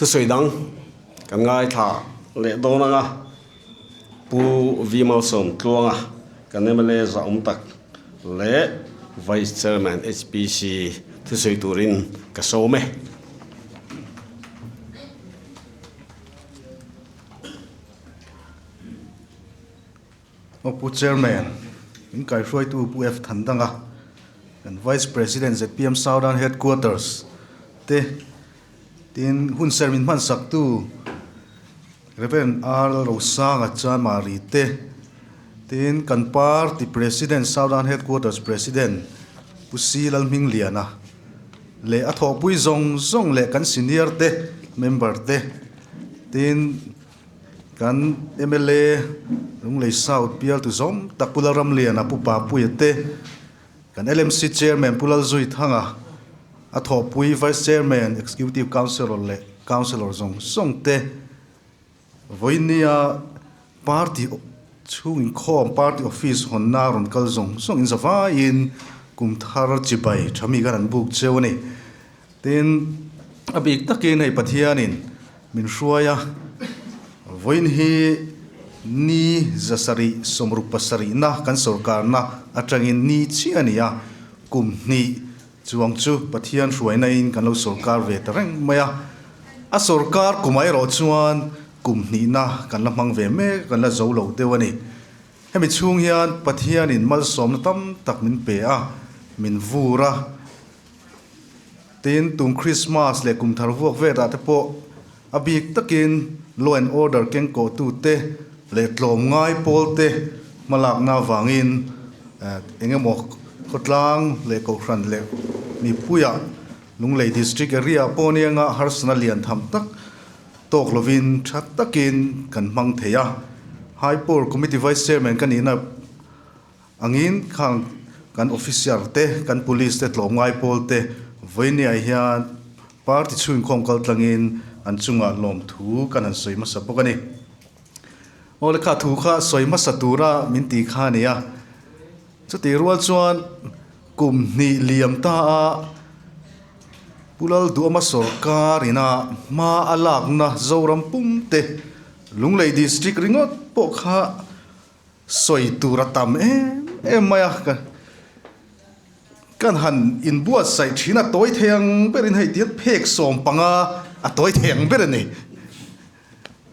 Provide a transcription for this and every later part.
Thusawi dang kan ngaithla leh dawn ang a, Pu V Malsawm Tluanga kan mla zahawm tak leh Vice Chairman HPC thusawi turin ka sawm e. Aw Pu Chairman, min kaihruaitu Pu F Thandanga, kan Vice President zpm Southern Headquarters te, tin hun ser min hmansaktu Rev R Rosanga Chanmari te, tin kan Party President Southern Headquarters President Pu C Lalhmingliana leh a thawhpui zawng zawng leh kan senior te, member te, tin Kan mla Lunglei South bialtu zawm tak Pu Lalramliana, Pu Papuia te, kan LMC Chairman Pu Lalzuithanga, a thawhpui Vice Chairman, Executive Councillor leh Councillor zawng zawng te, vawinia Party chhung inkhawm, Party Office hawnna rawn kal zawng zawng in zavaiin kum thar chibai tha mi khan an buk cheu a ni. Tin, a bik takin hei Pathianin min hruai a, vawiin hi ni zasarih sawmruk pasarihna kan sawrkarna atangin ni chiah a ni a, kum hnih chuang chu Pathian hruainain kan lo sawrkar ve ta reng mai a. A sawrkar kum erawh chuan kum hnihna kan la hmang ve mek, kan la zo lo deuh a ni. Hemi chhung hian Pathianin malsawmna tam tak min pe a, min vur a. Tin, tum Krismas leh kum thar vuak vetah te pawh a bik takin law and order kengkawhtute leh tlawmngai pawlte hmalakna avangin eng emaw khawtlang leh kohhran leh mipuiah Lunglei District area pawh nia harsana lian tham tak tawk lovin tha takin kan hmang thei a. High Power Committee Vice Chairman ka nihna Angin khang kan officer te, kan police te tlawmngai pawl te vawinia hian party chhungkhawm kal tlangin an chungah lawmthu kan han sawi hmasa bawk a ni. Aw le kha thu kha sawi hmasa tura min ti kha a ni a, chutih rual chuan kum hnih liam ta a Pu Lalduama sawrkar ina hma a lakna Zoram pum te Lunglei district ringawt pawh kha Sawi tur a tam em em mai a, ka kan han inbuatsaih thin a tawi thei ang berin hei tihian phek 15 a tawi thei ang ber a ni.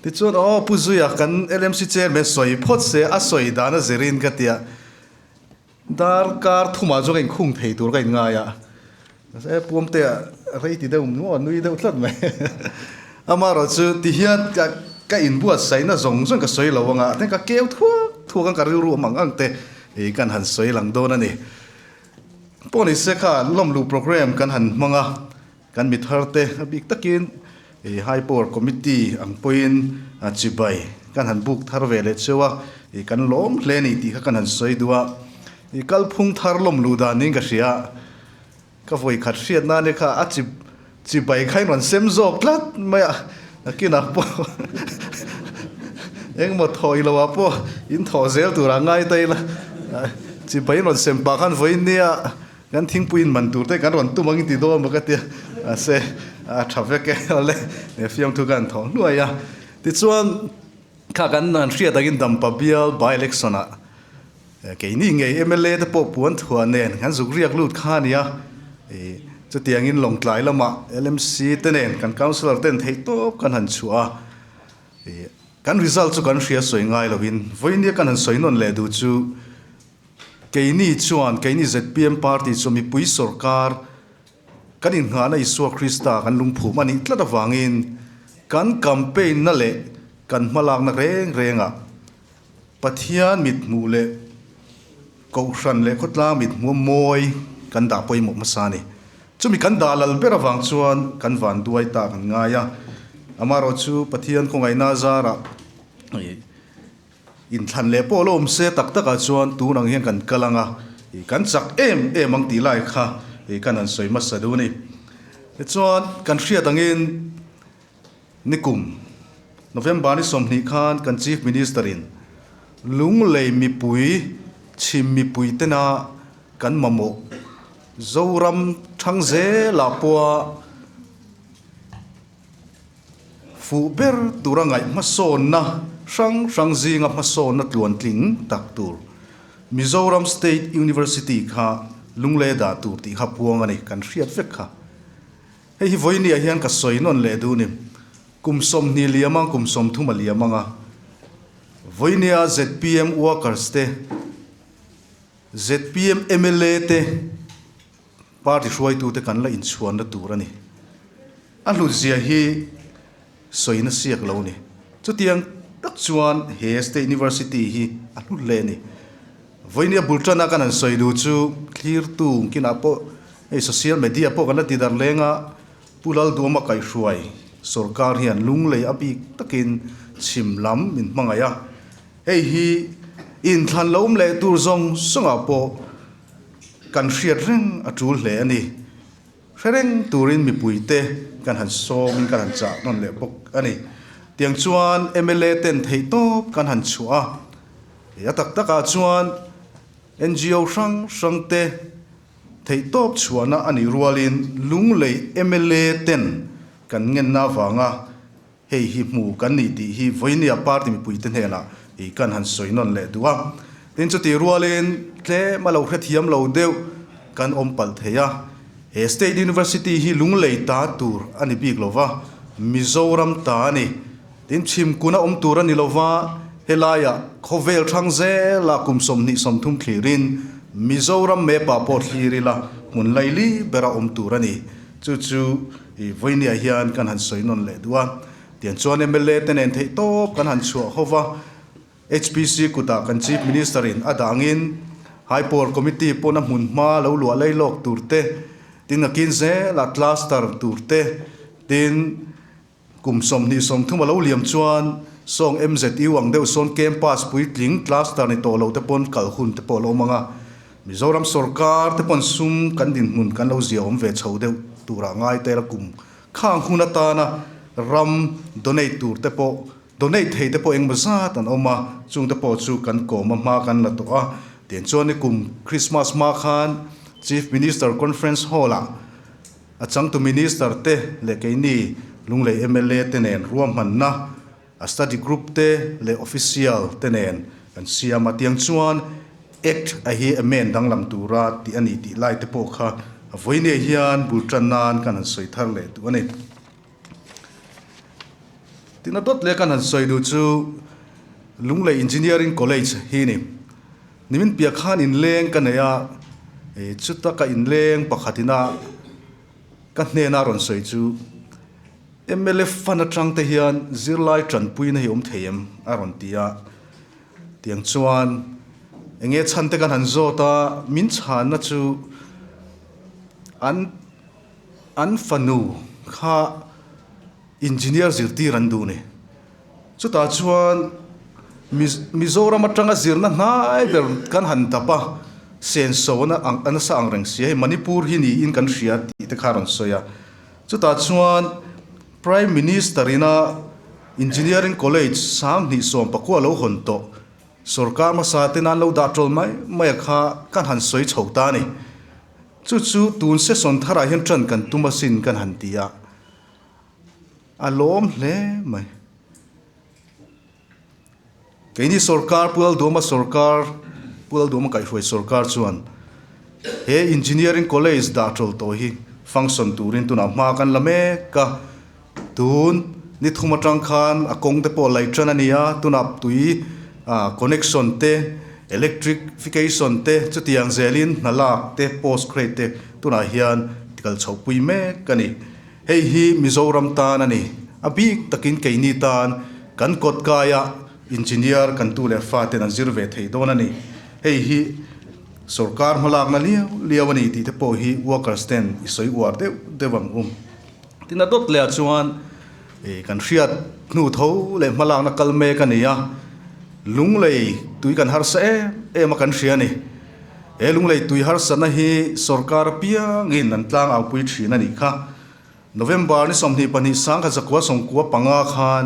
Tichuan aw Pu Zuia kan LMC chairman sawi phawt se a sawi dan a zirin ka tia darkar thumah chuan ka inkhung thei tur ka inngai a, mahse Puamtea rei ti deuh maw a nui deuh tlat mai. Amaherawhchu tihian ka ka inbuatsaihna zawng zawng ka sawi lo anga ten ka keu thuak thuak ang ka rilru awm ang ang te ih kan han sawi lang dawn a ni. Pawh ni se kha lawmluh programme kan han hmang a, kan mi thar te a bik takin ih high power committee ang pawhin chibai kan han buk thar ve leh cheu a, ih kan lawm hle a ni tih kha kan han sawi duh a. Ih kalphung thar lawmluh dan niin ka hria a. Ka vawi khat hriat nane kha a chi chibai kha in rawn sem zawk tlat mai a, nakinah pawh engmaw thawh i loah pawh in thawh zel turah ngai ta ila, chibai in rawn sem pah khan vawiin nia kan thingpui in man tur te kan rawn tum ang in ti dawn maw ka tia, mahse a tha vek e awle fiamthu khan thawh hnuai a. Tichuan kha kan han hriat angin Dampa bial by election ah Keini ngei mla te pawh puan thuah nen kan zuk riak lut kha a nia. Chutiangin Lawngtlai lamah LMC te nen kan councillor ten theih tawp kan han chhuah a. Kan result chu kan hria sawi ngai lovin vawinia kan han sawi nawn leh duh chu keini chuan keini zpm party chu mipui sorkar kan innghahna Isua Krista kan lungphum a nih tlat avangin kan campaign na leh kan hmalakna reng rengah Pathian mithmuh leh Kohhran leh khawtlang mithmuh a mawi kan dah pawimawh hmasa a ni. Chumi kan dah lal ber avang chuan kan van duai ta kan ngai a. Amaherawhchu Pathian khawngaihna zarah inthlan leh pawh lo awm se tak takah chuan tun ang hian kan kal ang a, kan chak em em ang tih lai kha kan han sawi hmasa duh a ni. Tichuan kan hriat angin Nikum, November ni 20 khan kan Chief Minister in Lunglei mipui, chhim mipui tena kan mamawh Zoram thang zelah pawha Fuh ber tura ngaih hmasawnna hrang hrang zinga hmasawnna tluantling tak tur Mizoram State University kha lungle dah tur tih kha puang a ni, kan hriat vek kha. Hei hi vawinia hian ka sawi nawn leh duh ni. Kum 20 liam ang, kum 30 a liam ang a. Vawinia zpm workers te, zpm mla te, Party hruaitute kan la inchhuanna tur a ni. A hlutzia hi sawina siak lo ni. Chutiang tak chuan he State University hi a hlu hle a ni. Vawinia bul tana kan han sawi duh chu thlirtu kinah pawh hei social media pawh kan la ti darh leng a, Pu Lalduama kaihhruai sorkar hian lunglei a bik takin chhim lam min hmangaih a. Hei hi inthlan lo awm leh tur zawng zawngah pawh Kan hriat reng a tul hle a ni. Hre reng turin mipuite kan han sawmin kan han chah nawn leh bawk a ni. Tiang chuan mla ten theihtawp kan han chhuah a, a tak takah chuan ngo hrang hrang te theihtawp chhuahna a nih rualin Lunglei mla ten kan ngenna avanga Hei hi hmu kan ni tih hi vawinia party mipuite hnenah i kan han sawi nawn leh duh a. Tin, chutih rualin tlem a lo hrethiam lo deuh kan awm palh thei a. He State University hi lunglei ta tur a ni bik lo va, Mizoram ta a ni. Tin, chhimkuna awm tur a ni lo va, helaiah khawvel thang zela kum 20 30 thlirin Mizoram map ah pawh thlir ila hmun laili bera awm tur a ni. Chu chu I vawinia hian kan han sawi nawn leh duh a, tiang chuan mla te nen theih tawp kan han chhuah ho va, HPC kutah kan Chief Minister in a dangin High Power Committee pawn a hmun hma lo luah lei lawk tur te, tin a kin zela cluster tur te, tin kum 20 30 a lo liam chuan sawng MZU ang deuh sawn campus puitling cluster ni tawh lo te pawn kal hun te pawh a lo awm ang a. Mizoram sorkar te pawn sum kan dinhmun kan lo ziaawm ve chho deuh turah ngai tel a kum khang hun atana ram donate tur te pawh donate thei te pawh engmaw zat an awm a, chung te pawh chu kan kawm a hma kan la tawh a. Tiang chuan nikum Christmas hma khan Chief Minister Conference Hall ah a changtu Minister te leh keini Lunglei mla te nen ruahmanna A study group te leh official te nen kan siam a, tiang chuan Act a hi amend danglam tura tih a ni tih lai te pawh kha a vawinia hian bul tan nan kan han sawi thar leh duh a ni. Tina dawt leh kan han sawi duh chu Lunglei Engineering College hi ni. Nimin piah khan inleng ka nei a, chuta ka inleng pakhatina ka hnena rawn sawi chu, Mla fund atang te hian zirlai tanpuina hi awm thei em? a rawn ti a. Tiang chuan enge chhan te kan han zawt a, min chhanna chu an an fanu kha engineer zirtir an duh ni. Chutah chuan Mizoram atanga zirna hnai ber kan han dap a, senso a nasa ang reng sia, hei Manipur hi niin kan hria tih te kha a rawn sawi a. Chutah chuan Prime Minister ina Engineering College 2019 a lo hawn tawh sorkar hmasa ten an lo dah tawl mai mai a kha kan han sawi chho ta a ni. Chu chu tun session tharah hian tan kan tum asin kan han ti a, a lawm hle mai. Keini sorkar, Pu Lalduama sorkar, Pu Lalduama kaihhruai sorkar chuan he Engineering College dah ṭawl tawh hi function turin tunah hma kan la mek a. Tun ni thum aṭang khan a kawng te pawh laih ṭan a ni a, tunah tui connection te, electrification te chutiang zelin hna lak te, post grade te tunah hian kal chhohpui mek a ni. Hei hi Mizoram tan a ni. A bik takin keini tan kan kawt kaia engineer kan tu leh faten an zir ve thei dawn a ni. Hei hi sorkar hmalakna liau liau a ni tih te pawh hi workers ten i sawi uar deuh deuh ang u. Tin a dawt leh ah chuan kan hriat hnu tho leh hmalakna kal mek a ni a, lunglei tui kan harsa em em a kan hria a ni. He lunglei tui harsatna hi sorkar apiangin an tlang aupui thin a nih kha. November ni 22 1995 khan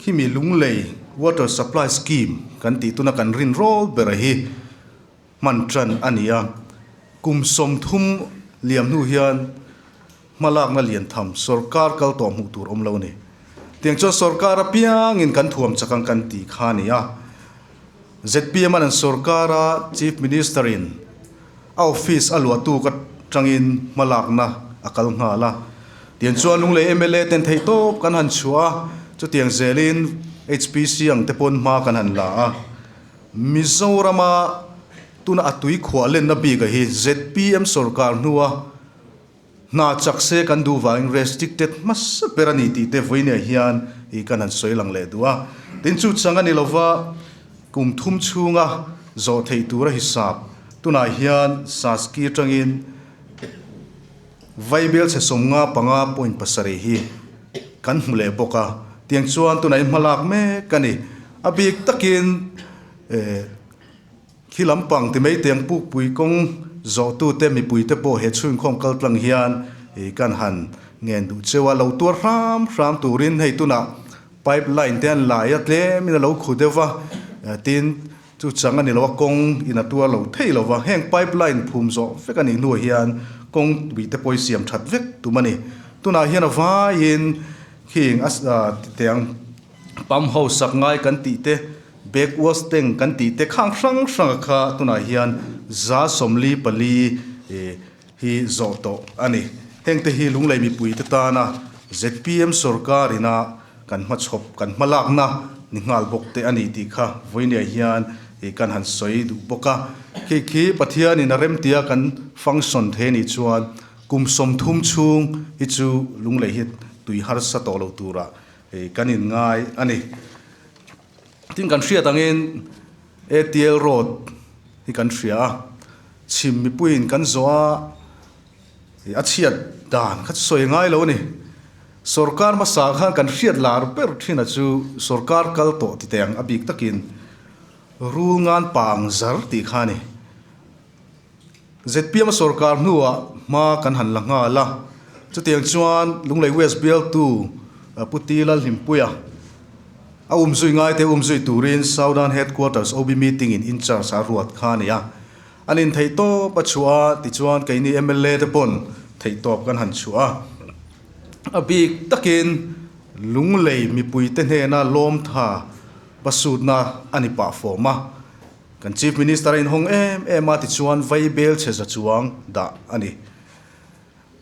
khimi lunglei water supply scheme kan tih tuna kan rin rawl ber hi hman tan a ni a. Kum 30 liam hnu hian. Hmalakna lian tham sorkar kal tawh hmuh tur awm lo ni. Tiang chuan sorkar apiangin kan thuam chak ang kan tih kha a ni a. Zpm an an sorkar a Chief Minister in a office a luahtu ka tangin hmalakna a kal nghal a. Tiang chuan Lunglei mla ten theihtawp kan han chhuah a, chutiang zelin HPC ang te pawn hma kan han la a. Mizorama tuna a tui khuah lenna bik a hi zpm sorkar hnua Hna chak se kan duh vangin restricted hmasa ber a ni tih te vawiinah hian i kan han sawi lang leh duh a. Tin chu chang a ni lova kum thum chhunga zawh theih tura hisap tunah hian Saski atangin Vaibel chhe 55.7 hi kan hmu leh bawk a. Tiang chuan tunah hi hmalak mek a ni. A bik takin eh. Khi lampang ti mai tiang pukpui kawng zawhtute mipuite pawh he chhungkhawm kal tlang hian i kan han ngen duh cheu a, lo tuar hram hram turin hei tunah pipe line te an lai a, tlemin a lo khu deuh va, tin chu chang a ni lo a, kawng in a tuar lo thei lo va, heng pipe line phum zawh vek a nih hnuah hian kawng tuite pawh i siam that vek tum a ni. Tunah hian a vaiin khing a tiang pump house sak ngai kan tih te, Backwash tank kan tih te khang hrang hrang a kha tunah hian 144 hi zawh tawh a ni. Heng te hi Lunglei mipui te tana zpm sorkar ina kan hmachhawp kan hmalakna ni nghal bawk te a ni tih kha vawinia hian kan han sawi duh bawk a. Khi khi Pathian in a remtia kan function thei a nih chuan kum 30 chhung hi chu Lunglei hi tui harsa tawh lo tura kan inngai a ni. Tin kan hriat angin ATL road hi kan hria a, chhim mipuiin kan zawh a, a chhiat dan kha chu sawi ngai lo a ni. Sorkar hmasa khan kan hriat lar ber thin a chu sorkar kal tawh ti teh ang a bik takin rul ngan pang zar tih kha a ni. Zpm a sorkar hnuah hma kan han la nghal a, chutiang chuan Lunglei West bialtu Pu T Lalhlimpuia a umzui ngaite umzui turin Southern Headquarters OB meeting in in-charge a ruat kha a ni a. An intheihtawp a chhuah a, tichuan keini mla te pawn theihtawp kan han chhuah a. A bik takin Lunglei mipuite hnena lawmtha pasutna a ni pah fawm a. Kan Chief Minister a inhawng em em a tichuan vaibel chhe za chuang dah a ni.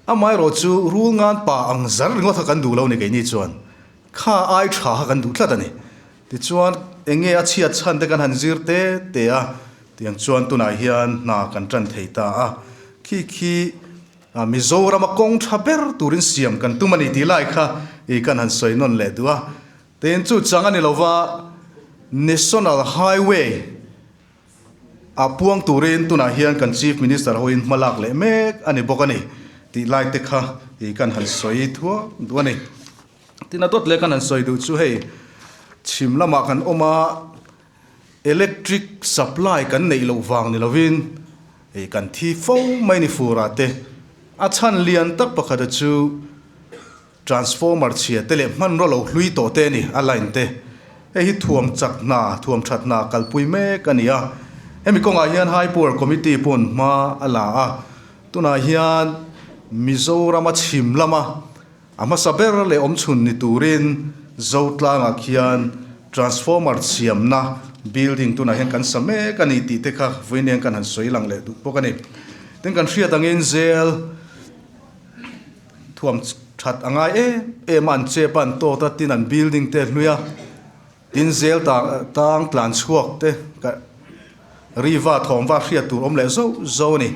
Amaherawh chu rul ngan pa ang zar ringawt kha kan duh lo ni keini chuan kha ai tha kha kan duh tlat a ni. Tichuan eng nge a chhiat chhan te kan han zir te te a, tiang chuan tunah hian hna kan tan thei ta a. Khi khi Mizorama kawng tha ber turin siam kan tum a ni tih lai kha i kan han sawi nawn leh duh a. Tin chu chang a ni lova, National Highway ah puang turin tunah hian kan Chief Minister hoin hma lak leh mek a ni bawk a ni tih lai te kha i kan han sawi thuak duh a ni. Tin a dawt leh kan han sawi duh chu hei chhim lamah kan awm a, electric supply kan neih loh vang ni lovin i kan thi fo mai ni furah te. A chhan lian tak pakhata chu Transformer chhia te leh hmanraw lo hlui tawh te a ni, a line te. Hei hi thuam chak hna, thuam that hna kalpui mek a ni a. Hemi kawngah hian High Power Committee pawn hma a la a. Tunah hian Mizorama chhim lama a hmasa ber leh awmchhun ni turin Zotlangah khian Transformer siamna building tunah hian kan sa mek a ni tih te kha vawiin kan han sawi lang leh duh bawk a ni. Tin kan hriat angin zel. Thuam that a ngai em em a, an chep a, an tawt a, tin an building te a hlui a, tin zel tang tang tlan chhuak te ka riva thawm va hriat tur awm leh zauh zauh a ni.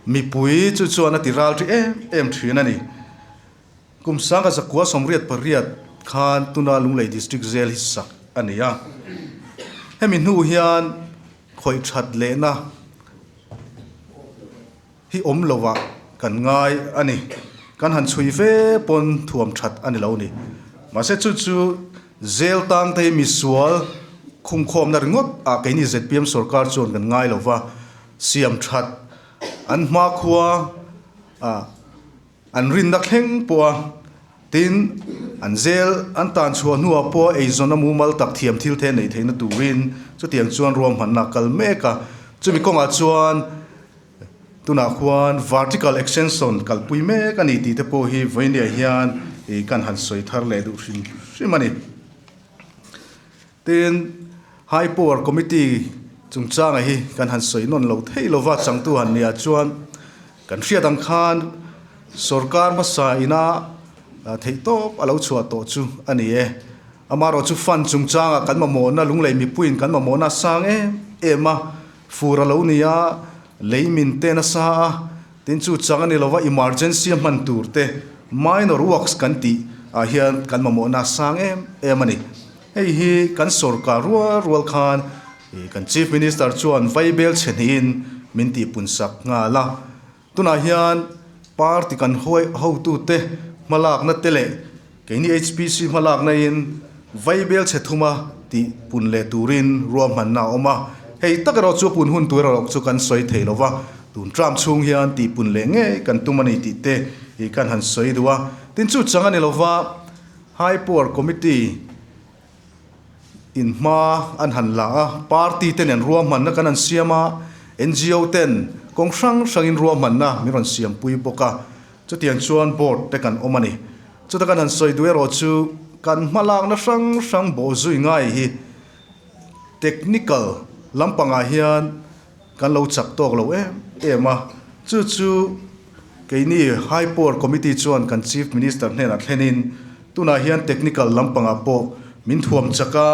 Mipui chu chuan a ti ral ṭi em em ṭhin a ni. Kum sanga zakua 88 khan tuna Lunglei District Jail hi sak a ni a, hemi hnu hian khawih that lehna Hi awm lovah kan ngai a ni. Kan han chhui ve pawn thuam that a ni lo ni. Mahse chu chu zel tang te hi misual khumkhawmna ringawt ah keini zpm sorkar chuan kan ngai lo va, siam that an hmakhua ah An rinna thleng pawh a, tin, an zel an tan chhuah hnuah pawh eizawn a mumal tak thiam thil the neih theihna turin chutiang chuan ruahmanna a kal mek a. Chumi kawngah chuan Tunah khuan vertical extension kalpui mek a ni tih te pawh hi vawinia hian ih kan han sawi thar leh duh hrim hrim a ni. Tin, High Power Committee chungchanga hi kan han sawi nawn lo thei lova changtu han nia chuan kan hriat ang khan sorkar hmasa ina theihtawp a lo chhuah tawh chu a ni e. Amaherawhchu fund chungchanga kan mamawhna lunglei mipuiin kan mamawhna a sang em em a, fur a lo ni a, lei min te nasa a, tin chu chang a ni lova emergency a hman tur te minor works kan tih ah hian kan mamawhna a sang em em a ni. Hei hi kan sorkar rual rual khan kan Chief Minister chuan vaibel chhe hnihin min tihpun sak nghal a. Tunah hian party kan hotute hmalakna te leh keini HPC hmalakna in vaibel chhe thuma tihpun leh turin ruahmanna a awm a. Hei tak erawh chu a pun hun tur erawh chu kan sawi thei lo va, tun term chhung hian tihpun leh ngei kan tum a ni tih te kan han sawi duh a. Tin chu chang a ni lo va. High Power Committee in hma an han la a, party te nen ruahmanna kan han siam a, ngo ten kawng hrang hrangin ruahmanna min rawn siampui bawk a, chutiang chuan board te kan awm a ni. Chuta kan han sawi duh erawh chu kan hmalakna hrang hrang bawhzui ngai hi technical lampangah hian Kan lo chak tawk lo em em a, chu chu keini High Power Committee chuan kan Chief Minister hnenah thlenin tunah hian technical lampangah pawh min thuam chak a,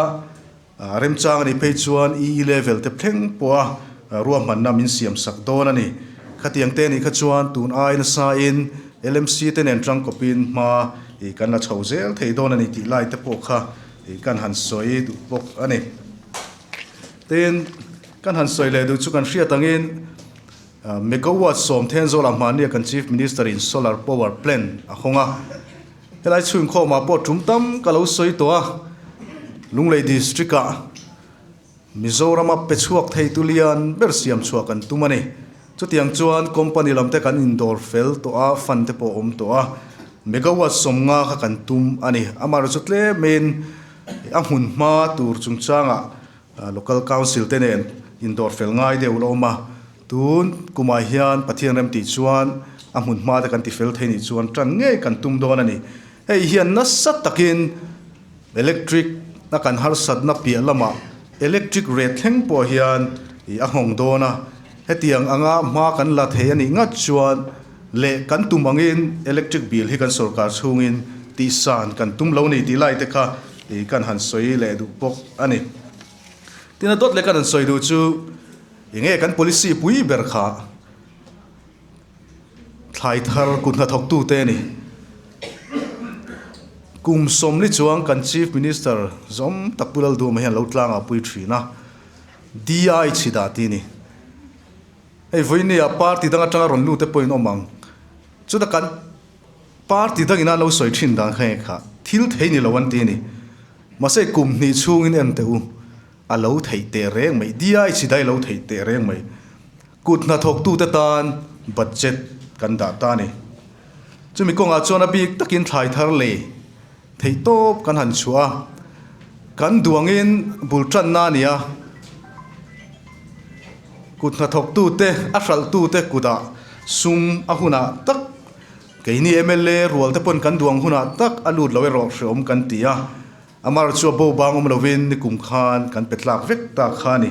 remchang a nih phei chuan EE level te thleng pawha ruahmanna min siam sak dawn a ni. Khatiang te nih kha chuan tun ai nasain LMC te nen tangkawpin hma kan la chho zel thei dawn a ni tih lai te pawh kha kan han sawi duh bawk a ni. Tin, kan han sawi leh duh chu kan hriat angin megawatt 10 Thenzawl-ah hmahnia kan Chief Minister-in solar power plant a hawng a. Helai chhungkhawmah pawh tum tam ka lo sawi tawh a, Lunglei District-ah Mizorama pe chhuak thei tu lian ber siam chhuah kan tum a ni. Chutiang chuan company lam te kan indawr fel tawh a, fund te pawh a awm tawh a, megawatt 50 kha kan tum a ni. Amaherawhchu tlemin A hmun hma tur chungchangah Local Council te nen indawr fel ngai deuh la awm a, tun kumah hian Pathian rem tih chuan a hmun hma te kan ti fel thei nih chuan tan ngei kan tum dawn a ni. Hei hian nasa takin electric a kan harsatna piah lamah electric rate thleng pawh hian a nghawng dawn a, hetiang anga hma kan la thei a nih ngat chuan Leh kan tum angin electric bill hi kan sorkar chhungin tihsan kan tum lo ni tih lai te kha kan han sawi leh duh bawk a ni. Tin a dawt leh kan han sawi duh chu enge kan policy pui ber kha thlai thar kut hnathawktu te a ni. Kum 40 chuang kan Chief Minister zawm tak Pu Lalduhawma hian lo tlangah pui thin a, DI chhidah tih a ni. Hei vawinia party dang atanga rawn lut te pawhin awm ang. Chuta kan party dangin an lo sawi thin dan kha nge kha thil thei ni lo an ti a ni. Mahse kum hnih chhungin en teh u, a lo theih teh reng mai, diai chi dai lo theih teh reng mai. Kut hnathawktute tan budget kan dah ta a ni. Chumi kawngah chuan a bik takin thlai thar lei theih tawp kan han chhuah a, kan duangin bul tanna a ni a, kut hnathawktute a hralhtute kutah sum a hunah tak keini mla rual te pawn kan duang hunah tak a lut lo erawh hreawm kan ti a, amar chu a bo bang awm lovin nikum khan kan pe tlak vek ta kha a ni.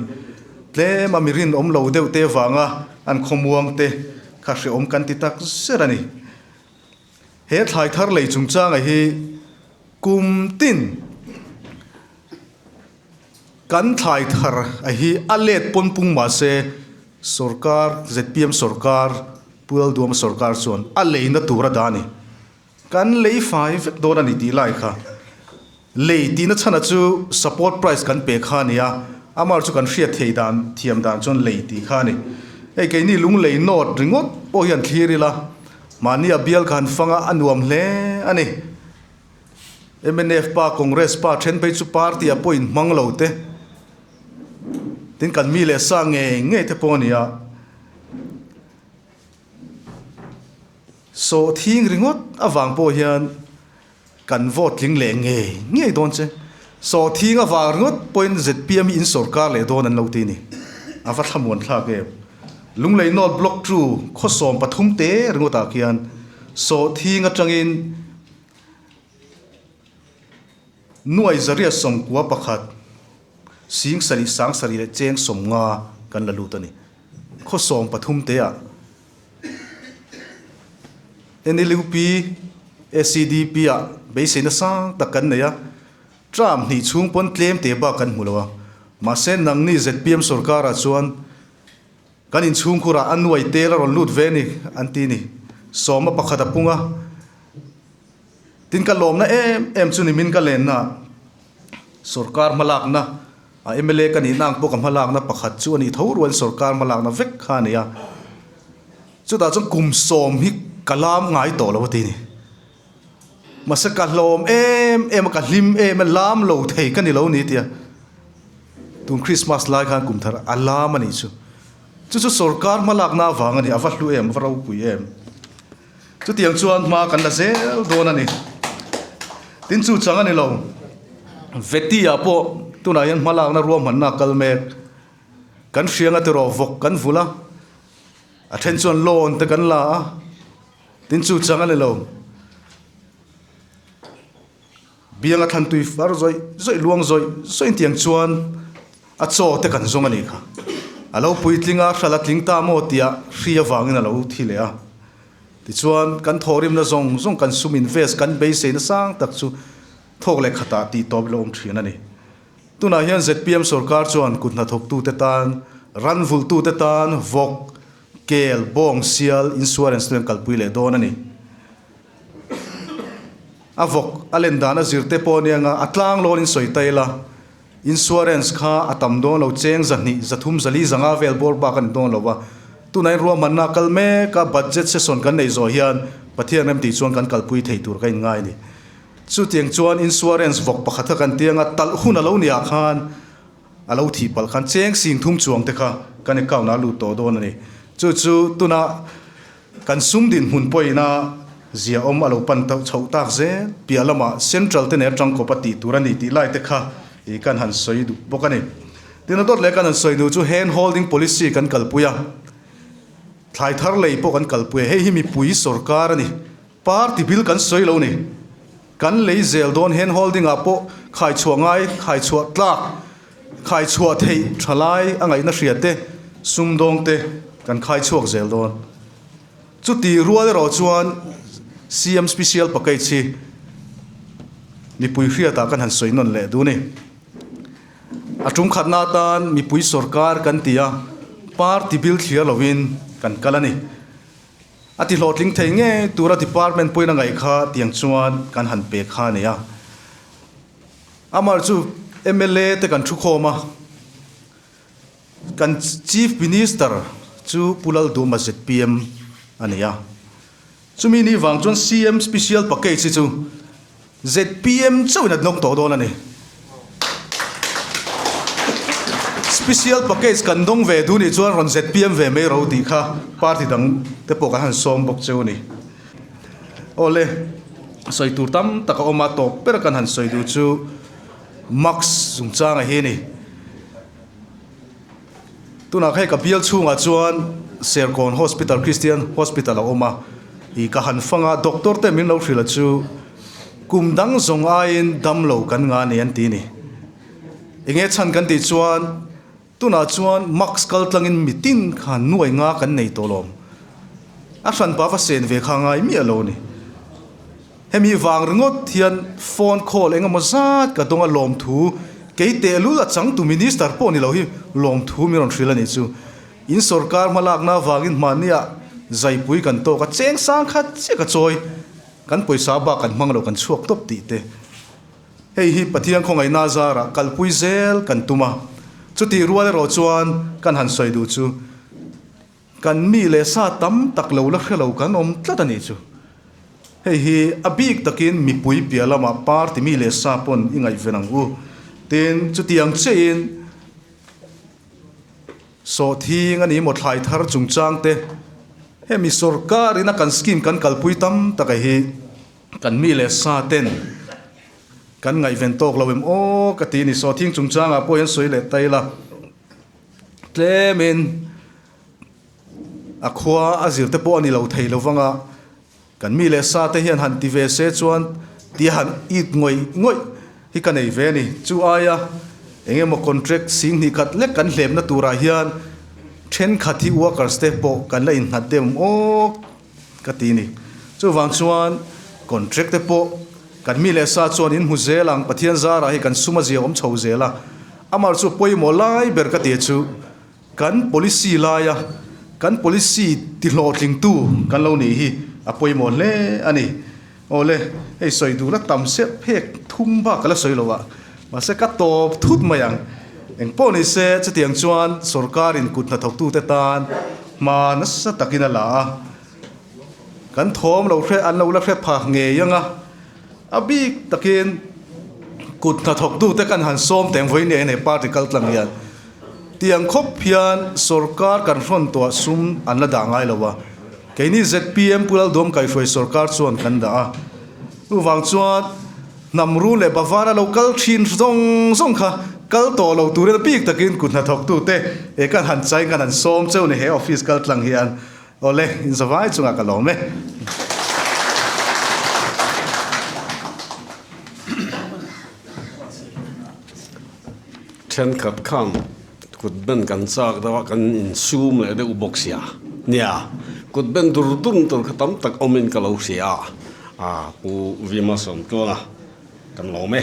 Tlem a mi rinawm lo deuh te vanga an khawmuang te kha hreawm kan ti tak zet a ni. He thlai thar lei chungchanga hi kum tin kan thlai thar a hi a let pawn pung mah se sorkar zpm sorkar Pu Lalduama sorkar chuan a leina tur a dah a ni. Kan lei fai vek dawn a ni tih lai kha lei tihna chhana chu support price kan pe kha a ni a, amah chu kan hriat thei dan thiam dan chuan lei tih kha a ni. Hei keini lunglei note ringawt pawh hian thlir ila. Mahni a bial kha han fang a, a nuam hle a ni. Mnf pa, Congress pa then phei chu party ah pawh inhmang lo te, tin kan mi leh sa ngei ngei te pawh a ni a. Sawhthing ringawt avang pawh hian Kan vote tling leh ngei ngei dawn che. Sawhthing avang ringawt pawhin zpm hi in sorkar leh dawn an lo ti ni. A va thlamuan thlak em. Lunglei North Block 2 khaw 13 te ringawtah khian sawhthing atangin nuai zaria 91 sing sarih sang sarih leh cheng 50 kan la lut a ni. Khaw 13 te ah NLUP, SEDP ah beiseina sang tak kan nei a. Term hnih chhung pawn tlem te bak kan hmu lo a, mahse nangni zpm sorkarah chuan kan inchhungkhurah a nuai tel a rawn lut ve ni an ti ni. Sawma pakhat a pung a, tin ka lawmna em em chu nimin ka lenna sorkar hmalakna a mla ka nihna ang pawh ka hmalakna pakhat chu a nih tho rualin sorkar hmalakna vek kha a ni a, chutah chuan kum sawm hi ka lam ngai tawh lo a ti ni. Mahse ka hlawm em em a, ka hlim em a, lam lo thei ka ni lo ni tia tun Christmas lai khan kum thar a lam a nih chu. Chu chu sorkar hmalakna avang a ni, a va hlu em, a va ropui em. Chutiang chuan hma kan la zel dawn a ni. Tin chu chang a ni lo, Veti ah pawh tunah hian hmalakna ruahmanna a kal mek. Kan hrianga tiraw vawk kan vulh a, a then chuan loan te kan la a. Tin chu chang a ni lo. Bianga thlan tui far zawih zawih luang zawih zawih tiang chuan a chaw te kan zawng a nih kha. A lo puitling a, hral a tling ta maw tia hri avangin a lo thi leh a. Tichuan kan thawhrimna zawng zawng kan sum invest kan beisei nasang tak chu thawk leh khatah tih tawp ilo awm thin a ni. Tunah hian zpm sorkar chuan kut hnathawktute tan, ran vulhtute tan vawk, Kel, bawng, sial, insurance chu an kalpui leh dawn a ni. A vawk a len dan a zir te pawh ania nga, a tlang lawn in sawi ta ila, insurance kha a tam dawn lo, cheng 200, 300, 400, 500 vel bawr bak a ni dawn lo va. Tunah in ruahmanna a kal mek a, budget session kan nei zawh hian Pathian remtih chuan kan kalpui thei tur ka inngai a ni. Chutiang chuan insurance vawk pakhat kha kan tiang a, talh hun a lo nih ah khan, A lo thih palh khan cheng sing thum chuang te kha kan account ah a lut tawh dawn a ni. Chu chu tuna kan sum dinhmun pawhin a zia awm a lo pan chhoh tak zel piah lamah central te nen atang kawp a tih tur a ni tih lai te kha ih kan han sawi duh bawk a ni. Tin a dawt leh kan han sawi duh chu hand holding policy kan kalpui a, thlai thar lei pawh kan kalpui a, hei hi mipui sorkar a ni. Party bill kan sawi lo ni. Kan lei zel dawn hand holding ah pawh khai chhuah ngai, khai chhuah tlak, khai chhuah theih tha lai a ngaihna hria te, sumdawng te kan khai chhuak zel dawn. Chuti rual erawh chuan CM Special Package hi mipui hriatah kan han sawi nawn leh duh ni. A tumkhatna atan mipui sorkar kan ti a, party bill thliar lovin kan kal a ni. A ti hlawhtling thei nge tura department pawhin a ngaih kha tiang chuan kan han pe kha a ni a. Amar chu mla te kan thukhawm a, kan Chief Minister chu Pu Lalduma zpm a ni a. Chumi ni vang chuan CM Special Package hi chu Zpm chauhin a dawng tawh dawn a ni. Special package kan dawng ve duh nih chuan rawn zpm ve mai ro tih kha party dang te pawh kan han sawm bawk cheu a ni. Awle, sawi tur tam tak a awm a, tawp ber kan han sawi duh chu Max chungchanga hi a ni. Tunah kha hei ka bial chhungah chuan Serkawn Hospital Christian Hospital a awm a, ih ka han fang a, doctor te min lo hrilh a chu kum dang zawng aiin dam lo kan nga ni an ti ni. Enge chhan kan tih chuan tunah chuan mask kal tlangin mitin khan nuai nga kan nei tawh lawm. A hranpa va sen ve kha ngai miah lo ni. Hemi vang ringawt hian phone call eng emaw zat ka dawng a lawmthu kei tehlul a changtu minister pawh ni lo hi lawmthu min rawn hrilh a nih chu. In sorkar hmalakna avangin hmahniah zaipui kan tawk a cheng sang khat chiah ka chawi kan pawisa bak kan hmang lo kan chhuak tawp tih te. Hei hi Pathian khawngaihna zarah kalpui zel kan tum a, chutih rual erawh chuan kan han sawi duh chu Kan mi leh sa tam tak lo la hre lo kan awm tlat a nih chu. Hei hi a bik takin mipui piah lamah party mi leh sa pawn i ngaihven ang u. Tin, chutiang chiahin sawhthing a ni maw thlai thar chungchang te, hemi sorkar ina kan scheme kan kalpui tam tak a hi kan mi leh sa ten kan ngaihven tawk lo em aw ka ti a ni. Sawhthing chungchangah pawh hian sawi leh ta ila. Tlemin A khua a zir te pawh a ni lo thei lo vang a, kan mi leh sa te hian han ti ve se chuan tia han it ngawih ngawih hi ka nei ve a ni. Chu aia eng emaw contract sing hnih khat lek kan hlepna turah hian thenkhat hi workers te pawh kan la innghat deuh awm awk ka ti a ni. Chuvang chuan contract te pawh kan mi leh sa chuan in hmu zel ang, Pathian zarah hi kan sum a zia awm chho zel a, amah chu pawimawh lai ber ka ti chu. Kan policy laia kan policy tihlawhtlingtu kan lo nih hi a pawimawh hle a ni. Awle, hei sawi duhna tam se phek thum bak ka la sawi lo a, mahse ka tawp thut mai ang. Engpawh ni se chutiang chuan sorkarin kut hnathawktute tan hma nasa takin a la a, kan thawm lo hre an lo la hre pha ngei ang a, a bik takin kut hnathawktute kan han sawm teng vawiin nia hei party kal tlang hian. Tiang khawp hian sorkar kan hrawn tuah sum an la dah ngai lo a, keini zpm Pu Lalduam Kaihruai sorkar chuan kan dah a. Chuvang chuan hnam ru leh Bavara lo kal thin zawng zawng kha kal tawh lo turin a bik takin kut hnathawktute he kan han chain kan han sawm cheu ni he office kal tlang hian awle inzavai chungah ka lawm e. Thenkhat khan kut ben kan chak deuh a, kan insum leh deuh bawk sia. Nia, kut ben dur dur tur kha tam tak awmin ka lo hria a, Pu Vima Sawmtluanga kan lawm e.